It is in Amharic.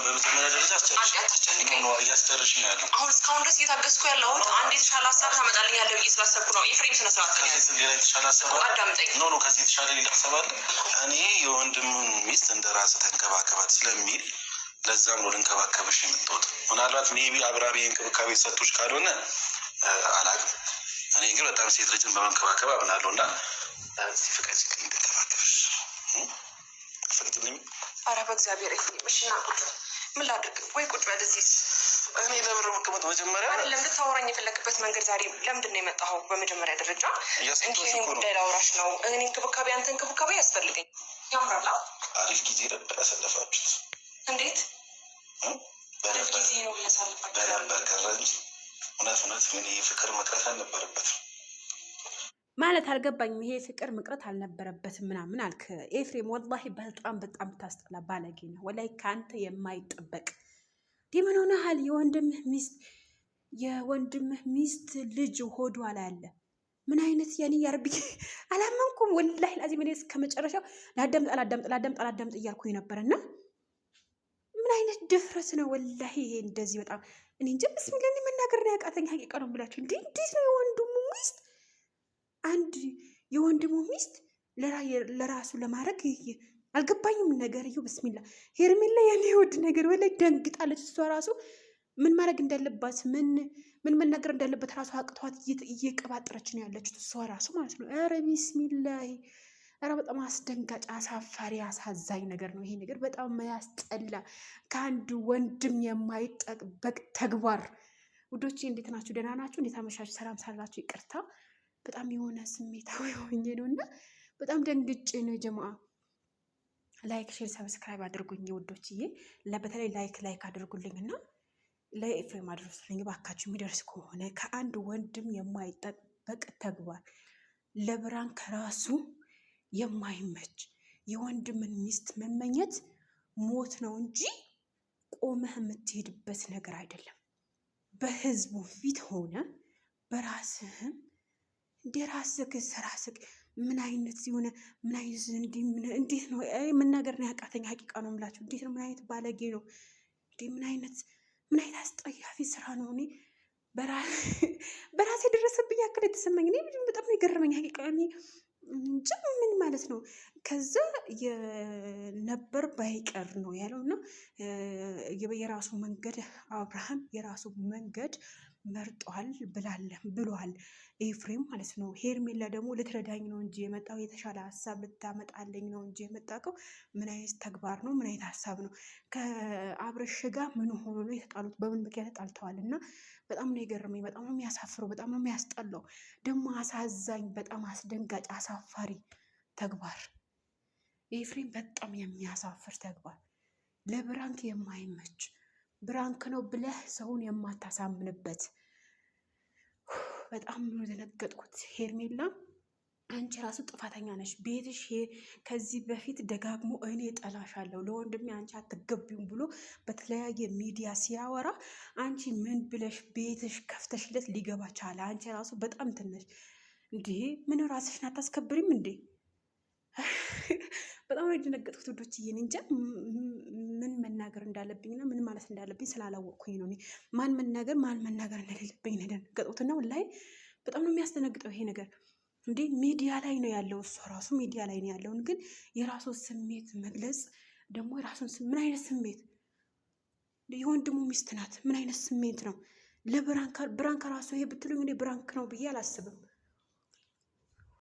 በመጀመሪያ ደረጃ እያስጨርሽ ነው ያለው። አሁን እስካሁን ድረስ እየታገስኩ ያለሁት አንድ የተሻለ ሀሳብ ታመጣልኛለህ ብዬ ስላሰብኩ ነው። ኤፍሬም ስነ ስርዓት ሌላ የተሻለ ሀሳብ አዳምጠኝ። No, no፣ ከዚህ የተሻለ ሌላ ሀሳብ አለ። እኔ የወንድሙን ሚስት እንደ ራስህ ተንከባከባት ስለሚል ለዛም ነው ልንከባከብሽ የመጣሁት። ምናልባት maybe አብርሃም እንክብካቤ ሰጥቶሽ ካልሆነ አላውቅም። እኔ ግን በጣም ሴት ልጅን በመንከባከብ አምናለሁ እና እስኪ ፍቀጂልኝ እንድንከባከብሽ ፍቅጅልኝ። ኧረ በእግዚአብሔር ኤፍሬም፣ እሺ ና ቁጭ። ምን ላድርግ? ወይ ቁጭ በል እዚህ። እኔ ለምን ነው የምቀመጥ? መጀመሪያ አይደለም ልታወራኝ የፈለግበት መንገድ ዛሬ ለምንድን ነው የመጣኸው? በመጀመሪያ ደረጃ እንዲህ ይህን ጉዳይ ላውራሽ ነው። እኔ እንክብካቤ፣ አንተ እንክብካቤ ያስፈልገኝ። ያምራል። አሪፍ ጊዜ ነበር ያሳለፋችሁት። እንዴት አሪፍ ጊዜ ነው ያሳለፋችሁት? በነበር ቀረ እንጂ እውነት እውነት እኔ ፍቅር መቅረት አልነበረበትም። ማለት አልገባኝም። ይሄ ፍቅር መቅረት አልነበረበትም ምናምን አልክ ኤፍሬም። ወላሂ በጣም በጣም ታስጠላ ባለጌ ነው። ወላሂ ከአንተ የማይጠበቅ ምን ሆነሃል? የወንድምህ ሚስት ልጅ ሆዷ ላይ አለ። ምን አይነት ያኔ ያርቢ አላመንኩም። ወላሂ ላዚም እኔ እስከ መጨረሻው ላዳምጥ አላዳምጥ ላዳምጥ አላዳምጥ እያልኩኝ ነበር እና ምን አይነት ድፍረት ነው ወላሂ ይሄ እንደዚህ በጣም እኔ እንጃ። ብስሚላ መናገር ነው ያቃተኝ። ሀቂቃ ነው ብላችሁ እንዴ እንዴት ነው የወንድሙ ሚስት አንድ የወንድሙ ሚስት ለራሱ ለማድረግ አልገባኝም። ነገርየው ብስሚላ ሄርሜላ የኔ ውድ ነገር ወላሂ ደንግጣለች። እሷ ራሱ ምን ማድረግ እንዳለባት ምን ምን መናገር እንዳለበት ራሱ አቅቷት እየቀባጠረች ነው ያለችው እሷ ራሱ ማለት ነው። ኧረ ቢስሚላሂ ኧረ በጣም አስደንጋጭ፣ አሳፋሪ፣ አሳዛኝ ነገር ነው ይሄ ነገር። በጣም ያስጠላ፣ ከአንድ ወንድም የማይጠበቅ ተግባር። ውዶቼ እንዴት ናችሁ? ደህና ናችሁ? እንዴት አመሻችሁ? ሰላም ሳላችሁ ይቅርታ። በጣም የሆነ ስሜታዊ ሆኜ ነው እና በጣም ደንግጬ ነው ጀማአ። Like፣ share፣ subscribe አድርጉኝ ውዶችዬ። በተለይ like like አድርጉልኝ እና ለኤፍሬም አድርሱልኝ እባካችሁ። የሚደርስ ከሆነ ከአንድ ወንድም የማይጠበቅ ተግባር፣ ለ prank ራሱ የማይመች የወንድምን ሚስት መመኘት ሞት ነው እንጂ ቆመህ የምትሄድበት ነገር አይደለም። በህዝቡ ፊት ሆነ በራስህም እንደ ራስህ ራስህ ምን አይነት የሆነ ምን አይነት እንዴት ነው መናገር ነው ያቃተኝ። ሀቂቃ ነው የምላችሁ። እንዴት ነው? ምን አይነት ባለጌ ነው እንዴ? ምን አይነት አስጠያፊ ስራ ነው? እኔ በራሴ የደረሰብኝ ያክል የተሰማኝ እኔ በጣም ነው የገረመኝ። ሀቂቃ እኔ እንጂ ምን ማለት ነው? ከዛ የነበር ባይቀር ነው ያለው እና የራሱ መንገድ አብርሃም የራሱ መንገድ መርጧል ብላለ ብሏል ኤፍሬም ማለት ነው። ሄርሜላ ደግሞ ልትረዳኝ ነው እንጂ የመጣው የተሻለ ሀሳብ ልታመጣለኝ ነው እንጂ የመጣከው ምን አይነት ተግባር ነው? ምን አይነት ሀሳብ ነው? ከአብርሽ ጋር ምን ሆኖ ነው የተጣሉት? በምን ምክንያት ተጣልተዋል? እና በጣም ነው የገረመኝ። በጣም ነው የሚያሳፍረው። በጣም ነው የሚያስጠላው። ደግሞ አሳዛኝ፣ በጣም አስደንጋጭ፣ አሳፋሪ ተግባር ኤፍሬም፣ በጣም የሚያሳፍር ተግባር፣ ለ prank የማይመች prank ነው ብለህ ሰውን የማታሳምንበት በጣም ነው የደነገጥኩት። ሄርሜላ አንቺ ራሱ ጥፋተኛ ነሽ። ቤትሽ ከዚህ በፊት ደጋግሞ እኔ ጠላሻለሁ፣ ለወንድሜ አንቺ አትገቢውም ብሎ በተለያየ ሚዲያ ሲያወራ አንቺ ምን ብለሽ ቤትሽ ከፍተሽለት ሊገባ ቻለ? አንቺ ራሱ በጣም ትነሽ እንዴ! ምን ራስሽን አታስከብሪም እንዴ? በጣም ነው የደነገጥኩት ውዶችዬ። እኔ እንጃ ምን መናገር እንዳለብኝና ምን ማለት እንዳለብኝ ስላላወቅኩኝ ነው። ማን መናገር ማን መናገር እንደሌለብኝ ነው የደነገጥኩት። እና ወላሂ በጣም ነው የሚያስደነግጠው ይሄ ነገር። እንዴ ሚዲያ ላይ ነው ያለው፣ እሱ ራሱ ሚዲያ ላይ ነው ያለውን ግን የራሱን ስሜት መግለጽ ደግሞ የራሱን ምን አይነት ስሜት የወንድሙ ሚስት ናት። ምን አይነት ስሜት ነው? ለ prank ራሱ ይሄ ብትሉኝ እኔ prank ነው ብዬ አላስብም።